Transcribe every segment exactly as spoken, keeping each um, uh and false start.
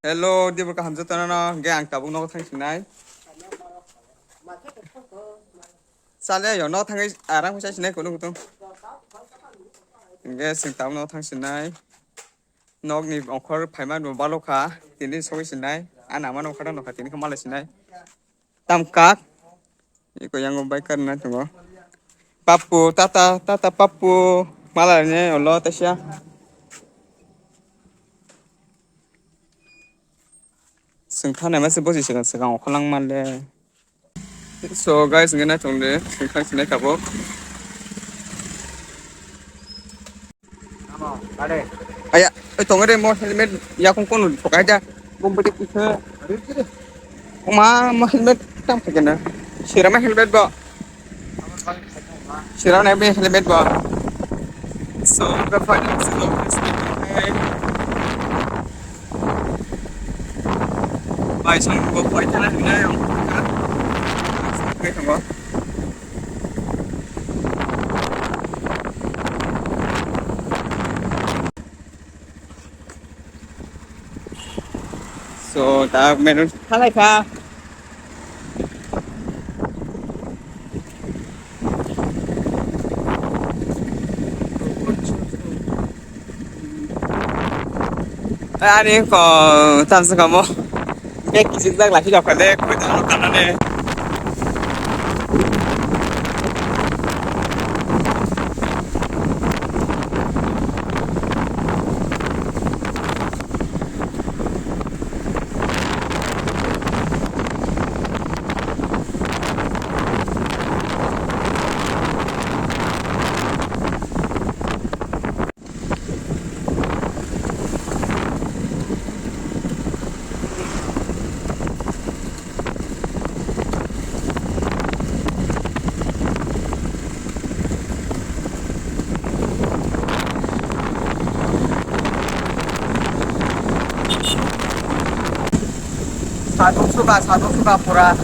Hello, dibor kaham jotono no, hwnkhe ang tabuk nogo thang sinai. Chale yo, no thangwi arang khe sinai kono kutung. Hwnkhe chwng tabuk nogo thang sinai. Nokni ongkhor phaima no balokha, tini sogwi sinai. Ani ama no khata nokha, tini khe malai sinai. Tam kak. Iko yango bike karna tongo. Pappu, tata, tata, pappu. Mala ne olo tasia. Sengthane mase bosi segang segang okholang male. So guys, ngena tongde, sengthang sinai tabuk. Aya, oi tongo de mo helmet yakung kono thokai da. Bom bede kisa. Oma mo helmet tam kagena. Sirama helmet bo. Sirama helmet bo. So, the final. Bai sang bo pai thana hinai ang. Ngai tongo. So, ta menu halai kha. Ani ko tamsa kamo. Bek kisik jak laki jok kade, koi jalo kanane. Sadung suka, sadung suka pura.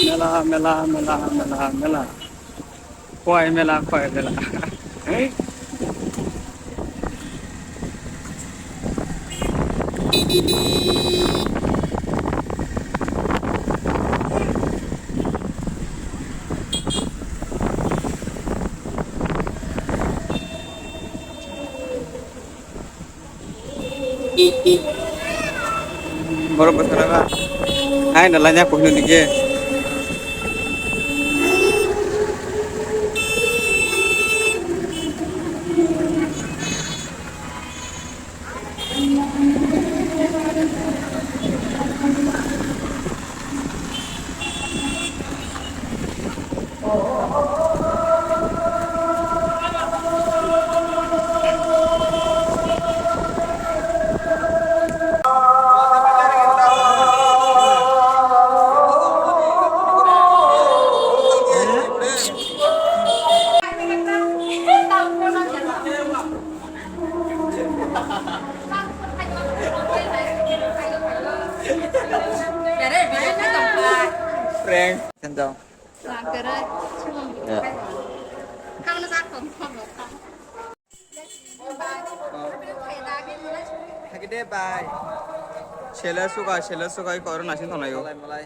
Mela, mela, mela, mela, mela. Koi mela, koi mela. Borok bwskango hai no laina kuhino dikhe. Prank. Sendo. Ya. Hagide bai. Sela suka, sela suka, i koro nasin tongnai o. Malai, malai.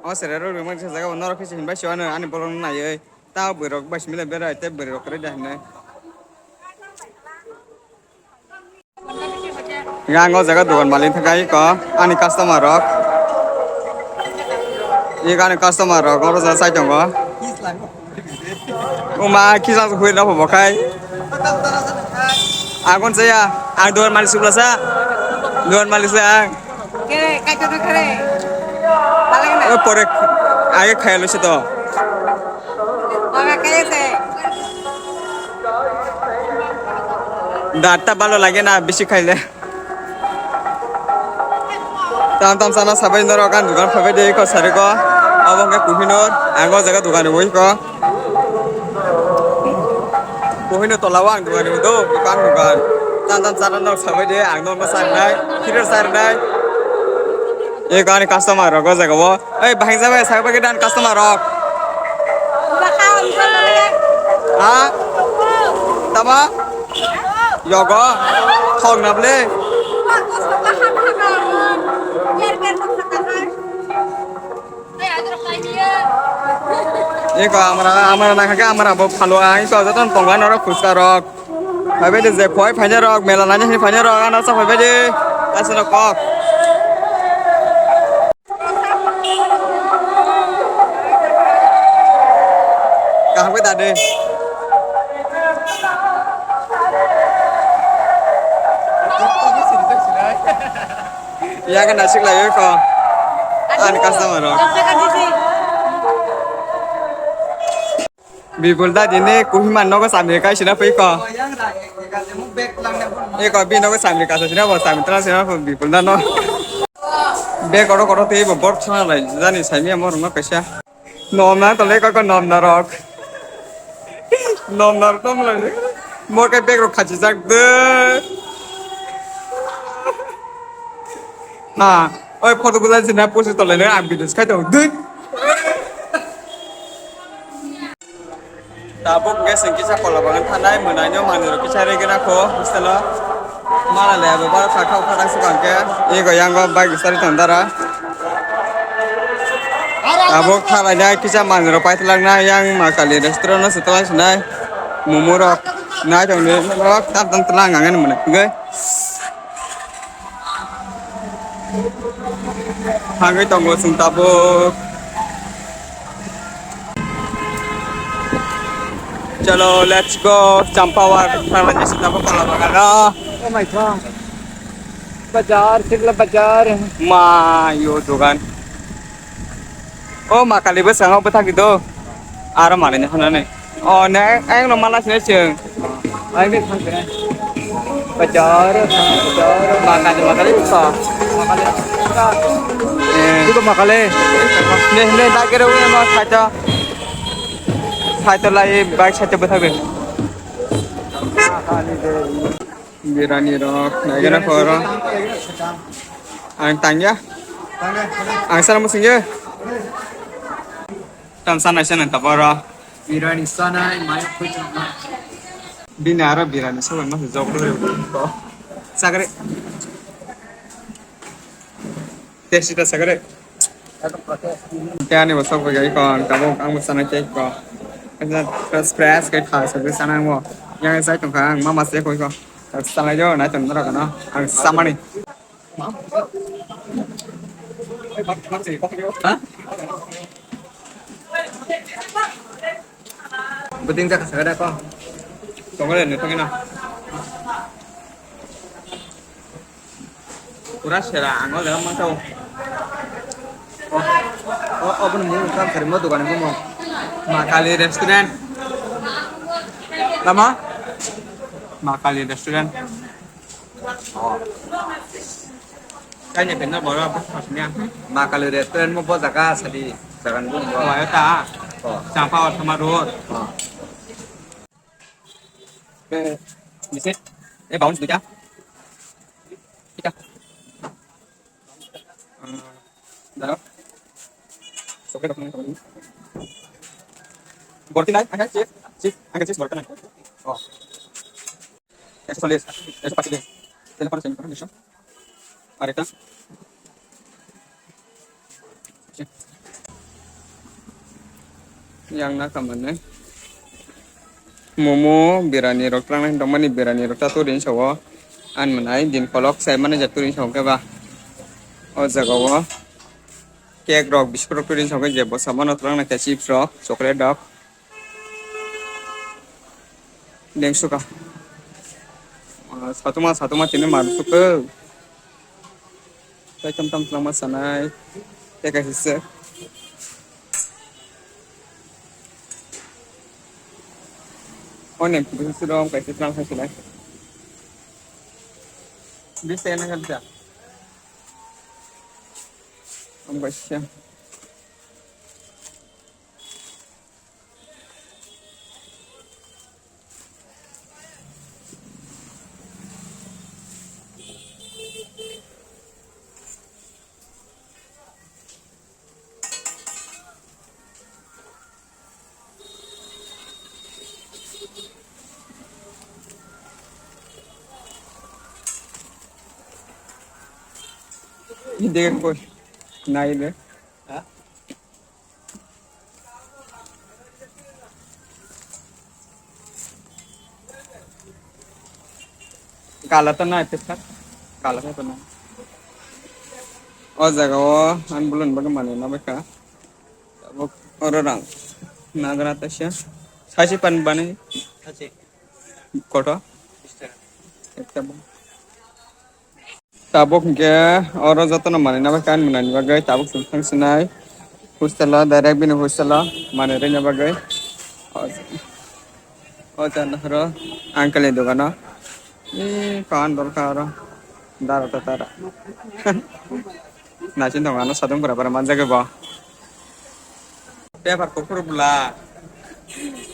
O sere ro rwmani sa jaga o norok kisa hinbai siwano ani bolong naiwi. Ta bwrok bai simi le berai, te bwrok kwrwi da hinwi. Yang o jaga dogan malik thangkha iko ani customer rok. Iko ani customer rok oro jaga sai tongo. Uma kisa hui na bo khai. Ang kon saya, ang dogan malik subla sa. Dogan malik sa ang. Kere, kaito na kere. Balai na. O pore age khayalo se to. Baga kere se. Datta balo lage na bisi khaile. Tam tam sana sabai norok ang dukan phabai de ko sari ko. Abo hwnkhe Kohinoor, ang o jaga dukan wi ko. Kohinoor tola o ang dukan wi do, dukan dukan. Tam tam sana norok sabai de, ang norok sarinai, khirir sarinai. Eko ani customer rok o jaga o. Ei, bahai jabai, sak bagwi dan customer rok. Ha? Tama? Yogo? Thok na ble? Eko amra, amra na kha, amra bo phalo ang, eko joto tonga norok phuska rok. Phaibai de je khoi phaina rok, mela nani hini phaina rok, ano sa phaibai de. Asino kok. Kaham khe da de. Yaga nasik lai ko. Ani customer rok. Bipul da dini Kohima nogo samri kai sina pui ko. Eko bi nogo samri kasa sina bo samri tra sina bo Bipul da no. Bag oro koto tei bo bor thana lai jani saimi amo rong no kaisa. Nom na tole ko ko nom na rok. Nom na rok tom lai. Mo ke bag rok khachi jak de. Ha, oi photo gula sina post tole ne ang video khai to. Dui. Tabuk hwnkhe chwng kisa kola bagan thanai, mwnaino manwirok kisa regena kho hostel o. Mala le abo bar kha khao kha tang sukang khe. Ego yango bike start tong dara. Tabuk thalai nai kisa manwirok paithalang nai yang ma kali restaurant no swtwlang sinai. Momo rok nai tong ni rok tam tam tlang ang ani mwnai hwnkhe. Thangwi tongo chwng tabuk. Chalo, let's go. Champawar, thanglaini sitabo kola bagano. Oh my God. Bazaar, Sikla Bazaar. Ma, yo dogan. O ma kali bwskango bwthak di do. Aro manwi ni hwnani. O ne, ayang no mala sini chwng. Ai be thang kene. Bazaar, bazaar. Ma kali, ma kali to. Ma kali. Eh. Itu ma kali. Ne, ne, da kere uno saito. Saito lai bike saito bwthak di. Birani rok, naigana koro. Ang tangya. Ang sana musingya. Tam sana sana taboro. Birani sana, mayo kuchama. Bini aro birani sobai mas jok dori. Sagre. Testi ta sagre. Te ani bo sok bai ko ang tabuk ang bo sana cake ko. Fresh fresh ke kha sa sana mo. Yang sai tong kha ang mama se koi ko. Sana jo na tong ra ko no. Ang samani. Ha? Beting jak sagre ko. Tong le ne tong na. Pura sera, ang o jaga masa o. O, o, obo ni mung kam sari mo dogan ni mung. Ma Kali Restaurant. Lama? Ma Kali Restaurant. Oh. Kanya kena baru apa maksudnya? Ma Kali Restaurant mo bo jaga sadi jaga ni bo. Oh, ya ta. Oh. Sampha Orthama Road. Oh. Eh, bisa? Eh, bounce duita. Kita. Hmm, dah. Chocolate apa namanya? Borti nai, angka chips, chips, angka chips borti nai. Oh. Ekso chollish, ekso pachish. Telepon send koro, nisho. Arekta. Yang na kamane. Momo birani rok twlang nai tongmani birani rok ta turin sawo. An mwnai din kolok sai mani ja turin sawo keba. O jaga o cake rok biscuit rok turin sawo je bo samano twlang nai khe chips rok chocolate rok. Dengsuka. Ah, satuma, satuma tini maru suka. Sai tam tam selama sanai. Teka sisa. Onem kudu sisa dong, kaisa selang sai sinai. Bisa yang nangkal bisa. Om kaisa. Ini dia kok naik deh. Kala to nai, pesa. Kala to nai. O jaga o, an bulan baga mani na beka. Tabuk oro rang. Nagra ta siya. Saisi pan bani. Saisi. Koto? Ekta bani. Tabuk hwnkhe oro jotono manwi nabakha ani mwnani bagwi tabuk chwng thang sinai hostel o, direct bini hostel o manwi rwna bagwi. O, o jana horo uncle ni dogano. Ee, kawan dorkha oro. Dara ta tara. Naising tongo ano sadung pura pura manjagwi bo. Paper kuphur bwla.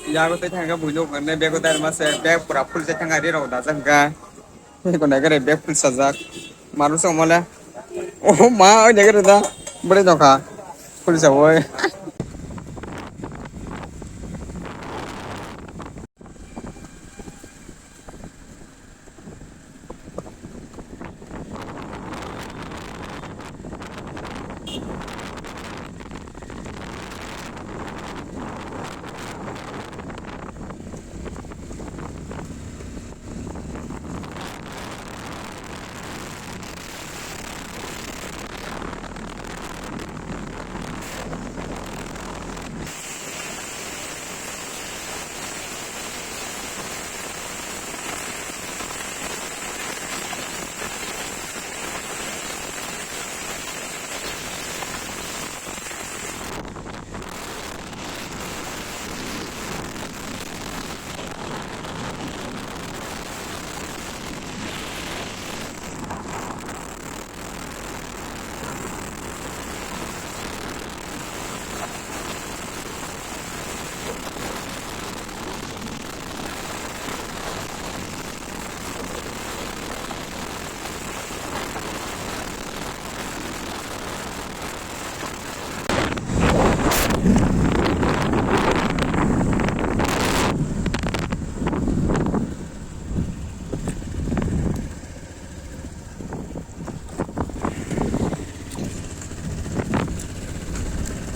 Yago tei thangkhe buino hwnwi bego dai rwma se bag pura full se thangkha ri rok dajak hwnkha. Eko naikhe re bag full sajak. Maru se omole. Oh ma, oi naikhe re da. Bwrwi nokha. Full sa oi.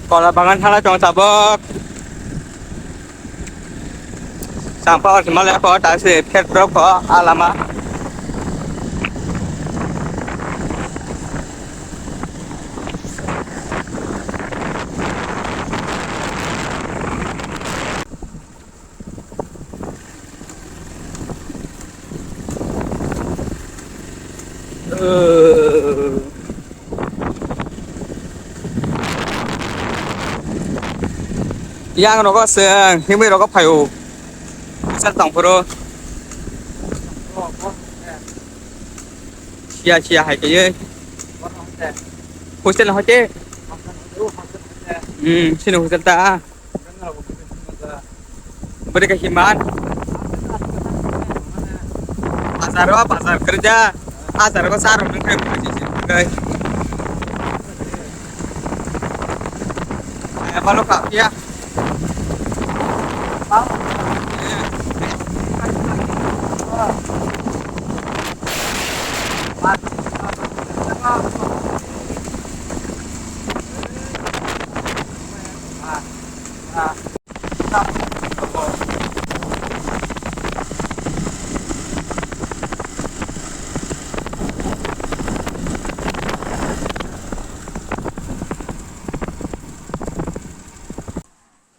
Kola bagan thala chong tabok. Sampa or Himalaya ko ta se phet drop ko alama. Yang rogo seng, himui rogo phaio. Sal tongphuru. Sia sia hai kaiye. Hostel hoite. Hmm, sini hostel ta. Beri ka himan. Bazar o, bazar kerja. Bazar ko sar nung kre. Apa lo kak ya?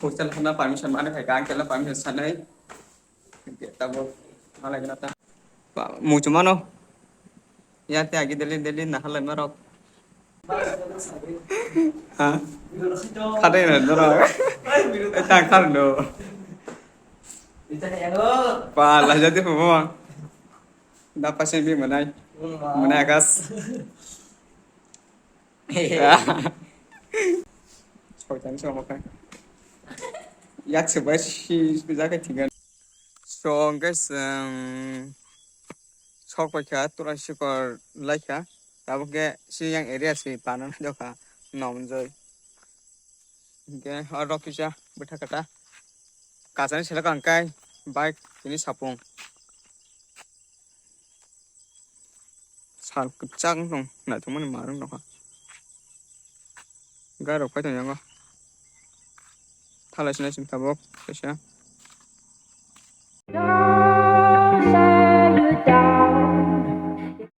Hostel hana permission mani khai ka, uncle na permission sanai. Tabo malai gana ta. Muchumano. Ya te agi deli deli na halai marok. Ha? Khade na dora. Eta khar no. Pa la jadi pamo. Da pasen bi manai. Manai agas. Soitani somo kai. Yak sebai si jaga tigan. So, guys, um, sok paikha, tura sikor laikha. Tabuk ke si yang area si panan jokha nom joi. Ke oro kisa bwtha kata. Kachani selek ang kai bike tini sapung. Sal kwchang tong naithokmani marwk nokha. Gari rok phai tong yango. Thalai sinai sing tabuk kaisa.